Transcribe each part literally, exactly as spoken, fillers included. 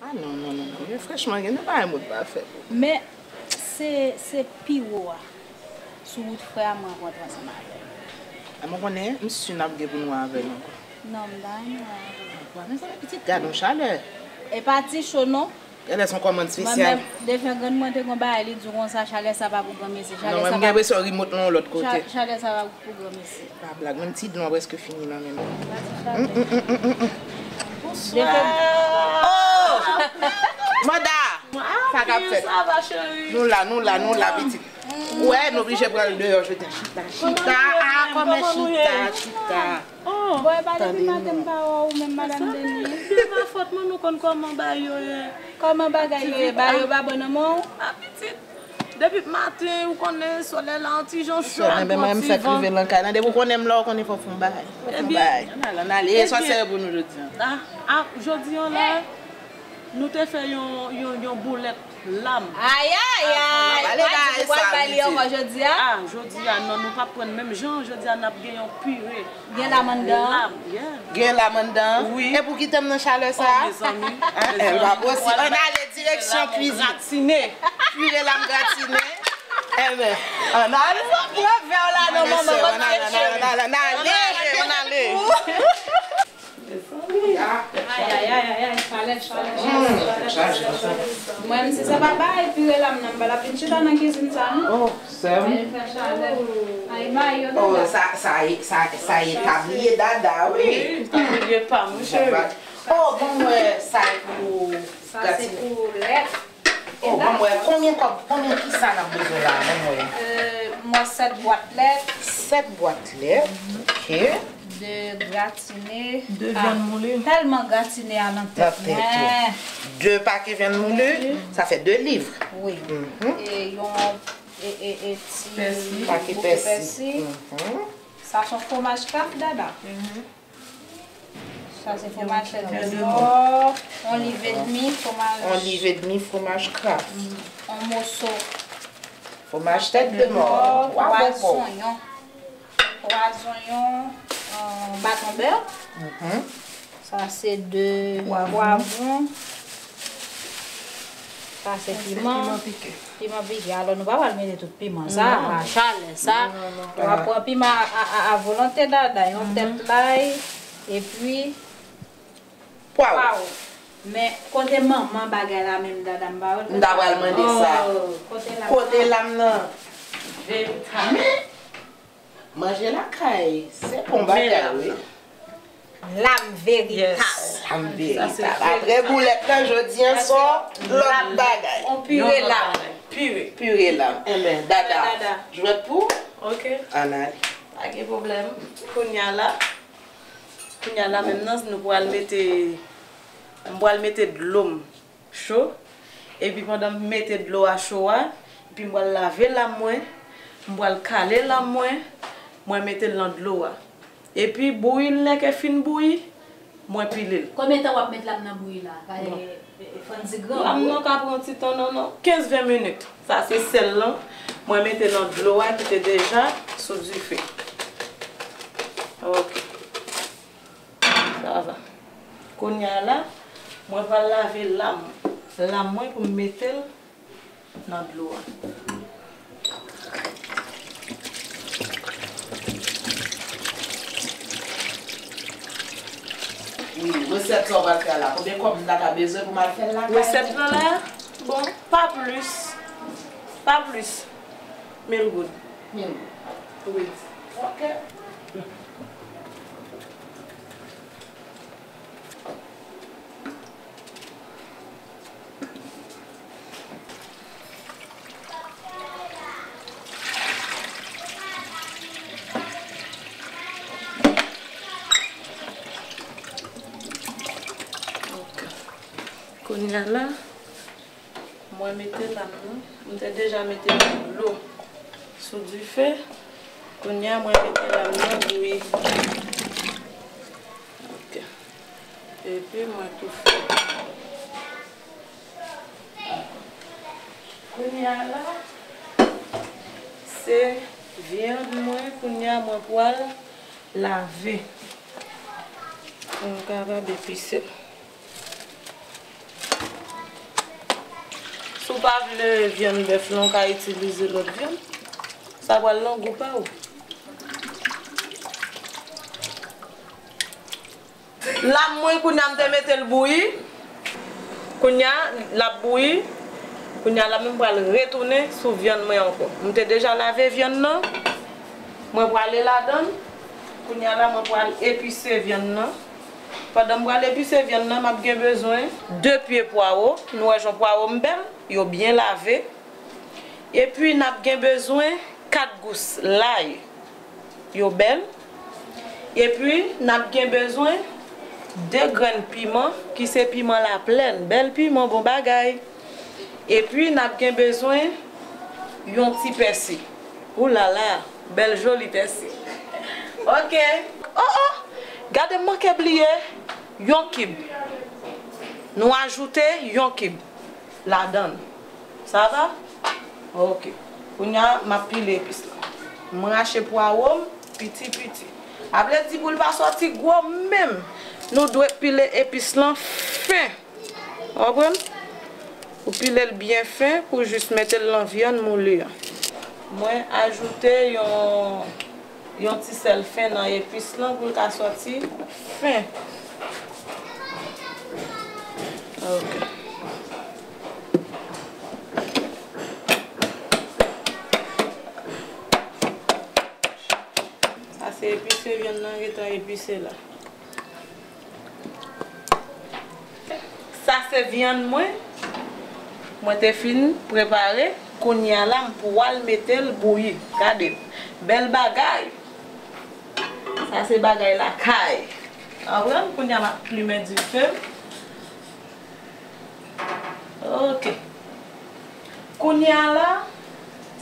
Ah, non, non, non, non. Men franchman, gen de bagay moun pa fè pou. Men se, se pi wo a. Sou wout frè a, m rankontre ansanm avè l. A, mwen konnen, m si n ap gen pou nou avè l ankò. Non, m pa renmen wè avè l. Mezanmi, pitit, gad yon chalè. E pa ti cho, non. Genlè se yon kòmand espesyal. Mwen menm, defen grann mwen te gon bagay, li di w konsa, chalè sa pa pou granmesi. Non, mwen gen enpresyon remote lan yon lòt kote. Chalè sa pa pou granmesi. Pa blag, menm ti dlo an prèske fini nan men m. Bonswa. Oh! Manda! Sa k ap fèt? Sa va, cheri? Nou la, nou la, nou la, pitit. Ou wè, nou oblije pran l deyò, jodi a. Chita, chita. Ah, kòmè chita, chita. Oh, bon, e pa depi maten m pa wè w menm, madanm Denis. Se pa fòt mwen, nou konn kòman bagay yo ye. Kòman bagay yo ye? Bagay yo pa bon nan men w? Ah, pitit. Depi maten, ou konnen, solèy la yon ti jan cho, mwen menm, mwen menm fèk rive nan kay la. Depi ou konnen m la, ou konnen fò w fè yon bagay. Fò w fè yon bagay. Ann ale, ann ale. E sa w sere pou nou jodi a? Ah, ah, jodi a la, nou te fè yon, yon, yon boulèt lam. Ay, ay, ay. Pa di nou pral bay li ankò jodi a? Ah, jodi a, non, nou p ap pran l menm jan. Jodi a, n ap gen yon pire. Gen lam anndan? Lam, yeah. Gen lam anndan? Wi. E pou kite m nan chalè sa a? Oh, mezanmi. Hein, eh, pa posib. Ann ale direksyon kwizin. Gratine. Pire lam gratine. Enben, ann ale. Pran vè w la non, manman, ann ale, ann ale, ann ale, ann ale. Ay, ay, ay, ay, ay, chalè, chalè, chalè, chalè. Mwen, si se pa bay pire lam nan, m pa t ap vin chita nan kizin sa, non. Oh, sè m. Ay, fè chalè. Ay, mayo, oh, dada. Sa, sa, sa, sa e tabliye dada, wi. Wi, tabliye pa m, wi, cheri. Oh, bon, mwen, sa e pou gratine. Sa se pou lèt. Oh, ban m wè, konbyen kòb, konbyen kisa n ap bezwen la, ban m wè? Euh, m wè sèt bwat lèt. Sèt bwat lèt, ok. De gratine. De vyann moule. Tèlman gratine a nan tèt mwen. Nan tèt ou. De pake vyann moule, sa fè de liv. Wi. Mhm. E yon, e, e, e ti pèsi. Pake pèsi. Mhm. Sa se yon fwomaj Kraft, dada. Mhm. Sa se fwomaj tèt de mò, yon liv edmi fwomaj. Yon liv edmi fwomaj Kraft. Mm, yon moso. Fwomaj tèt de mò. Twa zonyon. Twa zonyon, euh, baton bè. Mhm. Sa se de pwavwon. Sa se piman. Piman pike. Piman pike. Alò, nou pa pral mete tout piman sa a, chalè sa. Non, non, non. W ap pran piman a, a, a, a volonte, dada. Yon tèt lay, epi pwawo. Men, kote manman bagay la menm, dada, m pa wè l. M ta pral mande sa. Oh, kote lam nan? Kote lam nan? Veritab. Men, Manje lakay, se bon bagay, wi. Lam veritab. Yes. Lam veritab. Apre boulèt lan, jodi a, se yon lòt bagay. On pire lam. Pire. Pire lam. Enben, dada. Jwèt pou ou? Ok. Ann ale. Pa gen pwoblèm. Kounye a la, kounye a la menm nan, nou pral mete, m pral mete dlo m cho. Epi pandan m mete dlo a cho a, epi m pral lave lam mwen, m pral kale lam mwen, mwen mete l nan dlo a. Epi bouyi l, lè ke fin bouyi, mwen pile l. Konbyen tan w ap met lam nan bouyi la? Bon. E, e, Fancy gran. Lam nan ka pran ti tan, non, non. Kenz ven minit. Sa se sèl lan. Mwen mete nan dlo a ki te deja sou dife. Ok. Sa va. Kounye a la, mwen pral lave lam. Lam mwen pou m mete l nan dlo a. Wi, resèt sa w pral fè la. Konbyen kòb m ta ka bezwen pou m al fè l lakay? Resèt lan la, bon, pa plis. Pa plis. Mil goud. Mil goud. Wi. Ok. Ok. Kounye a la, mwen mete lam nan. M te deja mete dlo sou dife. Kounye a, mwen mete lam nan bouyi. Ok. Epi mwen toufe. Kounye a la, se vyann mwen, kounye a mwen pral lave. Pou m kapab epise l. Si w pa vle vyann bèf lan, w ka itilize lòt vyann. Sa pral nan gou pa w. Lam mwen, kounye a m te mete l bouyi. Kounye a, l ap bouyi. Kounye a la, m pral retounen sou vyann mwen ankò. M te deja lave vyann nan. Mwen prale ladan l. Kounye a la, mwen pral epise vyann nan. Pandan m pral epise vyann nan, m ap gen bezwen de pye pwawo. Nou wè jan pwawo m bèl, yo byen lave. Epi, n ap gen bezwen kat gous lay. Yo bèl. Epi, n ap gen bezwen de grenn piman, ki se piman laplèn. Bèl piman, bon bagay. Epi, n ap gen bezwen yon ti pèsi. Ou la la, bèl joli pèsi. Ok. Oh, oh! Gade, m manke bliye yon kib. Nou ajoute yon kib ladan l. Sa va? Ok. Kounye a, m ap pile epis lan. M rache pwawo m piti piti. A vle di pou l pa sòti gwo menm, nou dwe pile epis lan fen. Ou konprann? Ou pile l byen fen pou jis mete l nan vyann moule a. Mwen ajoute yon yon ti sèl fen nan epis lan pou l ka sòti fen. Ok. Sa se epise vyann nan gentan epise la. Sa se vyann mwen. Mwen te fin prepare. Kounye a la, m pral mete l bouyi. Gade. Bèl bagay. Sa se bagay lakay. Konprann? Kounye a, m ap plimen dife. Ok. Kounye a la,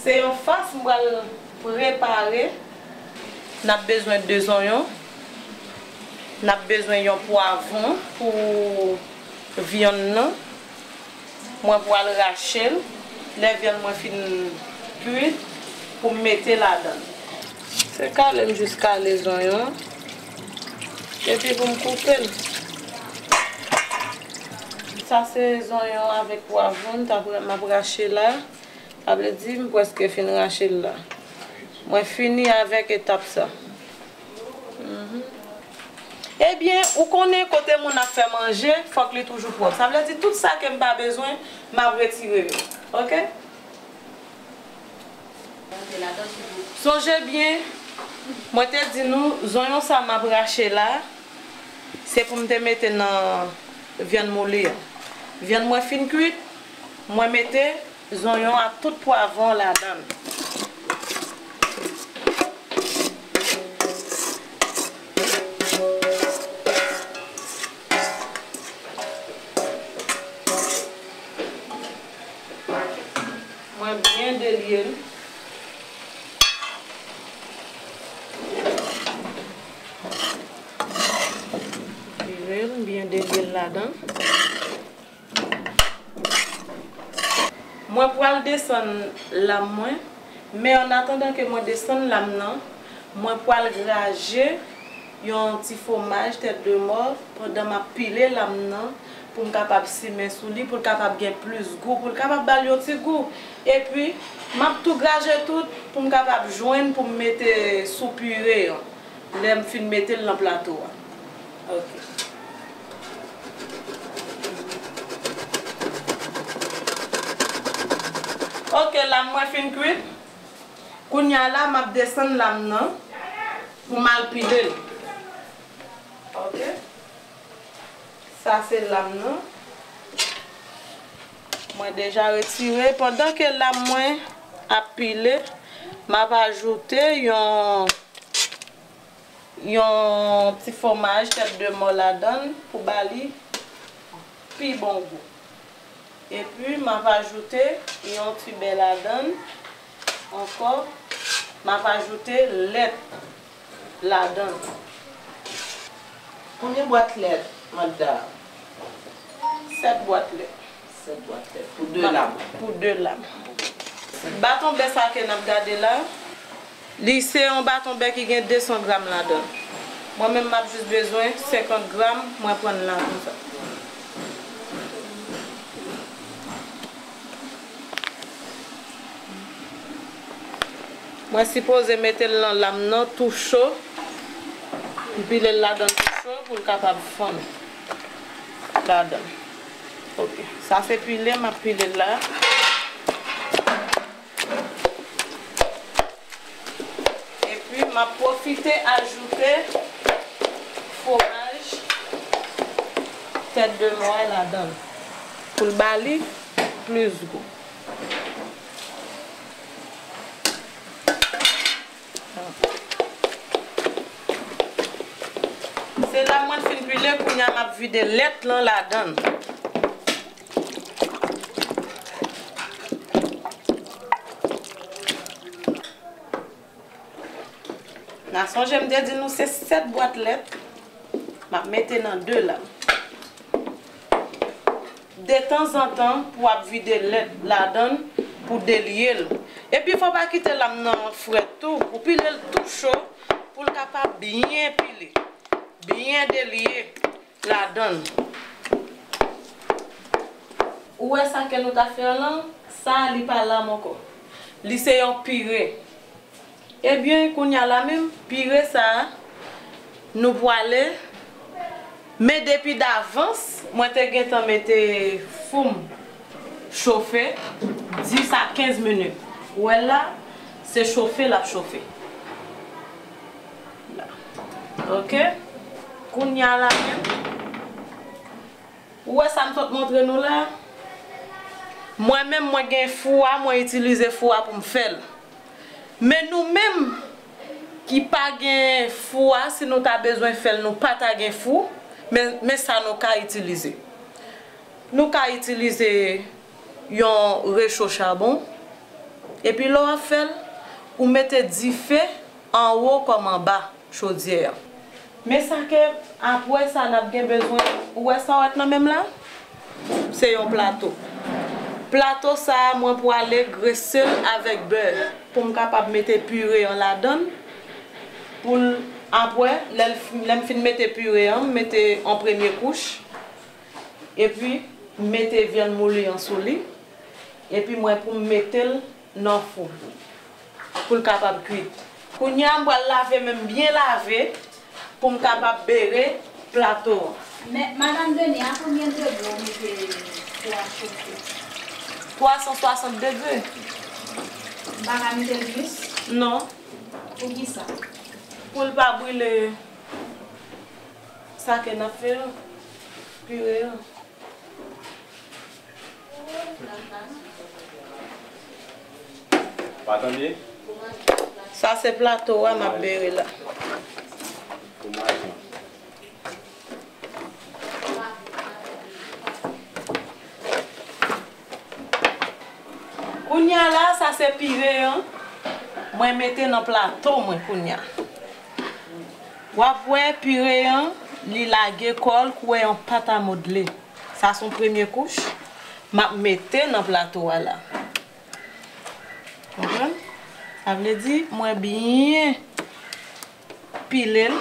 se yon fas m pral prepare. N ap bezwen de zonyon. N ap bezwen yon pwavwon pou vyann nan. Mwen pral rache l. Lè vyann mwen fin kwit, pou m mete ladan l. Se kale m jis kale zonyon an. Epi pou m koupe l. Sa se zonyon avèk pwavwon m t ap, m ap rache la. Sa vle di m prèske fin rache l la. Mwen fini avèk etap sa. Mhm. Ebyen, ou konnen kote moun ap fè manje, fòk li toujou pwòp. Sa vle di tout sa ke m pa bezwen, m ap retire yo. Ok? Sonje byen, mwen te di nou, zonyon sa m ap rache la, se pou m te mete nan vyann moule a. Vyann mwen fin kwit, mwen mete zonyon ak tout pwavwon ladan l. Mwen byen delye l. Vire l, byen delye l ladan. Mwen pral desann lam mwen, men an atandan ke mwen desann lam nan, mwen pral graje yon ti fwomaj tèt de mò pandan m ap pile lam nan pou m kapab simen sou li, pou l kapab gen plis gou, pou l kapab ba l yon ti gou. Epi, m ap tou graje tout pou m kapab jwenn pou m mete sou pire an. Lè m fin mete l nan plato a. Ok. Ok, lam mwen fin kwit. Kounye a la, m ap desann lam nan pou m al pile l. Ok. Sa se lam nan. Mwen deja retire. Pandan ke lam mwen ap pile, m ap ajoute yon yon ti fwomaj tèt de mò ladan l pou ba li pi bon gou. Epi, m ap ajoute yon ti bè ladan l ankò. M ap ajoute lèt ladan l. Konbyen bwat lèt, Magda? Sèt bwat lèt. Sèt bwat lèt. Pou de lam. Pou de lam. Baton bè sa ke n ap gade la, li se yon baton bè ki gen de san gram ladan l. Mwen menm, m ap jis bezwen senkant gram, mwen pran l la konsa. Mwen sipoze mete l nan lam nan tou cho. M pile l ladan l tou cho pou l kapab fonn ladan l. Ok. Sa se pile, m ap pile l la. Epi, m ap pwofite ajoute fwomaj tèt de mwa ladan l pou l ba li plis gou. Se la mwen fin pile, kounye a m ap vide lèt lan ladan l. N a sonje m te di nou se sèt bwat lèt m ap mete nan de la. Detanzantan pou w ap vide lèt ladan l pou delye l. Epi fò w pa kite lam nan frèt tou, ou pile l tou cho pou l kapab byen pile, byen delye ladan l. Ou wè sa ke nou ta fè an lan, sa a li pa lam ankò. Li se yon pire. Ebyen, kounye a la menm, pire sa a, nou pwale, men depi davans, mwen te gentan mete fou m chofe dis a kenz minit. Ou wè la, se chofe l ap chofe. La. Ok? Kounye a la menm, ou wè sa m sot montre nou la? Mwen menm, mwen gen fou a, mwen itilize fou a pou m fè l. Men nou menm ki pa gen fou a, si nou ta bezwen fè l, nou pa ta gen fou, men, men sa nou ka itilize. Nou ka itilize yon recho chabon, epi lè w ap fè l, ou mete dife anwo kòm anba chodyè a. Men sa ke apre sa n ap gen bezwen, ou wè sa w wè nan men m la? Se yon plato. Plato sa a, mwen pwale grese l avèk bè pou m kapab mete pire an ladan l. Pou l, apre, lè l f-, lè m fin mete pire an, m mete yon premye kouch. Epi, m mete vyann mouli an sou li. Epi, mwen pou m mete l nan fou pou l kapab kwit. Kounye a, m pral lave men m byen lave pou m kapab bere plato an. Men, Madanm Denis, a konbyen degre w mete fou a chofe? Twa san swasant degre. M pa ka mete l plis? Non. Poukisa? Pou l pa brile sa ke n ap fè an, pire an. Pa tande? Sa se plato a m ap bere la. Kounye a la, sa se pire an. Mwen mete nan plato mwen kounye a. W ap wè pire an, li lage kò l kou yon pat a modle. Sa se yon premye kouch m ap mete nan plato a la. Konprann? Sa vle di, mwen byen pile l.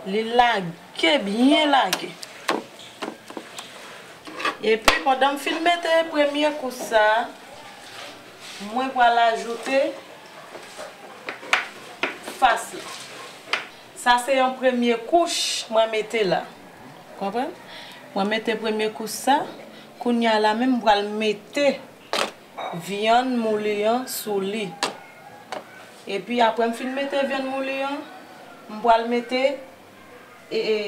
Li lage, byen lage. Epi, pandan m fin mete premye kouch sa a, mwen pral ajoute fas la. Sa se yon premye kouch mwen mete la. Konprann? Mwen mete premye kouch sa. Kounye a la menm, m pral mete vyann mouli an sou li. Epi, apre m fin mete vyann mouli an, m pral mete, e, e,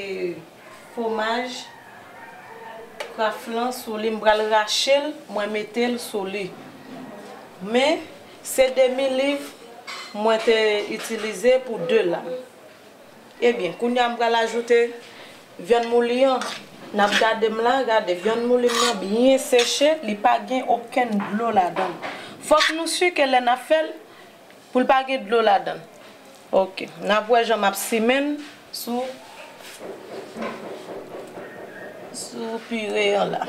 fwomaj Kraft lan sou li, m pral rache l, mwen mete l sou li. Men, se demi liv mwen te itilize pou de la. Ebyen, kounye a m pral ajoute vyann mouli an. N ap gade m la, gade, vyann mouli m nan byen seche, li pa gen okenn dlo ladan l. Fòk nou si ke lè n ap fè l, pou l pa gen dlo ladan l. Ok, n ap wè jan m ap simen l sou, sou pire an la.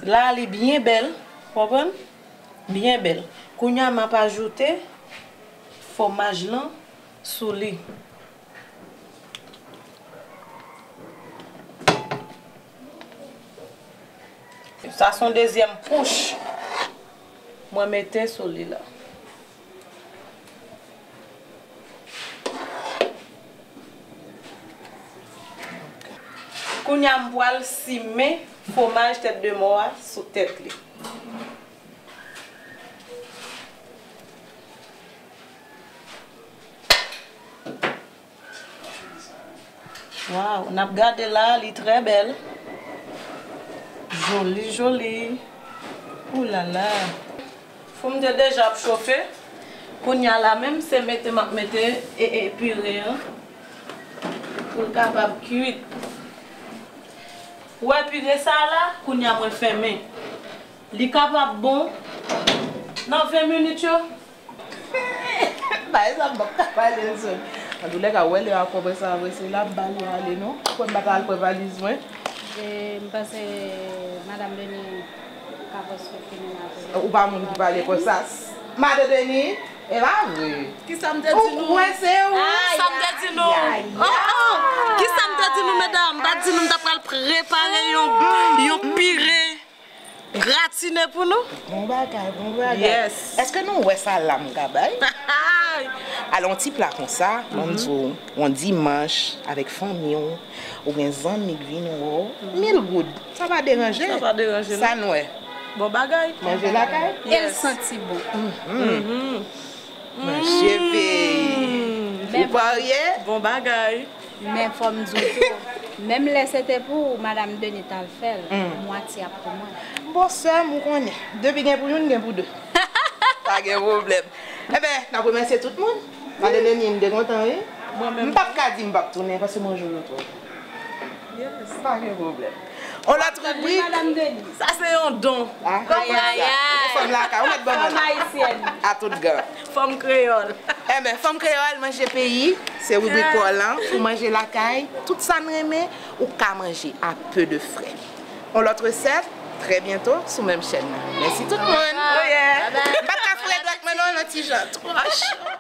La, li byen bèl, konprann? Byen bèl. Kounye a, m ap ajoute fwomaj lan sou li. Sa se yon dezyèm kouch. Mwen mete sou li la. Kounye a m pral simen fwomaj tèt de mò a sou tèt li. Waw, n ap gade la, li trè bèl. Joli, joli. Ou la la. Fou m te deja ap chofe. Kounye a la menm, se mete m ap mete e, e pire an pou l kapab kuit. Ou wè pire sa a la, kounye a mwen fèmen. Li kapab bon nan ven minit yo. Bay sa m p ap ka pale l sou. Antoulèka, ou wè lè a kòmanse a prese la, m pa lè ale non. Ou kwè m pa ta al pran valiz mwen? E, m panse Madanm Denis ka pòs yo fini nan atelier. Ou pa moun ki pale konsa. Madan Denis, e pa vre. Kisa m te di nou? Ou kwè se ou? Kisa m te di nou? Oh, oh. Kisa m te di nou, medam? M pa t di nou m ta pral prepare yon, yon pire gratine pou nou? Bon bagay, bon bagay. Yes. Èske nou wè sa la m ka bay? Alò, yon ti pla konsa, ban m di w, yon dimanch avèk fanmi w, ou gen zanmi k vin wè w, mil goud. Sa pa deranje. Sa pa deranje, non. Sa n wè. Bon bagay. Manje lakay. E l santi bon. Manje peyi. Ou parye? Bon bagay. Men fò m di w tou, menm lè se te pou ou, Madanm Denis t al fè l, mwatye ap pou mwen. Bon, sè m, ou konnen, depi gen pou youn, gen pou de. Pa gen pwoblèm. Enben, n ap remèsye tout moun. Madanm Denis, m te kontan, wi. Mwen menm. M p ap ka di m p ap tounen, paske manje yo twò bon. Yes. Pa gen pwoblèm. On lòt ribrik. Madanm Denis. Sa se yon don. Ah, konprann sa. Ayayay. Ou fanm lakay, ou mèt ban mwen. Fanm ayisyèn. A tout gang. Fanm kreyòl. Enben, Fanm Kreyòl, manje peyi, se ribrik pa w lan, pou manje lakay, tout sa n renmen, ou ka manje à peu de frais. On lòt resèt, trè byento, sou menm chèn nan. Mèsi tout moun. Oh yeah. M pa t ka foure dwèt mwen non, nan ti jan twò cho.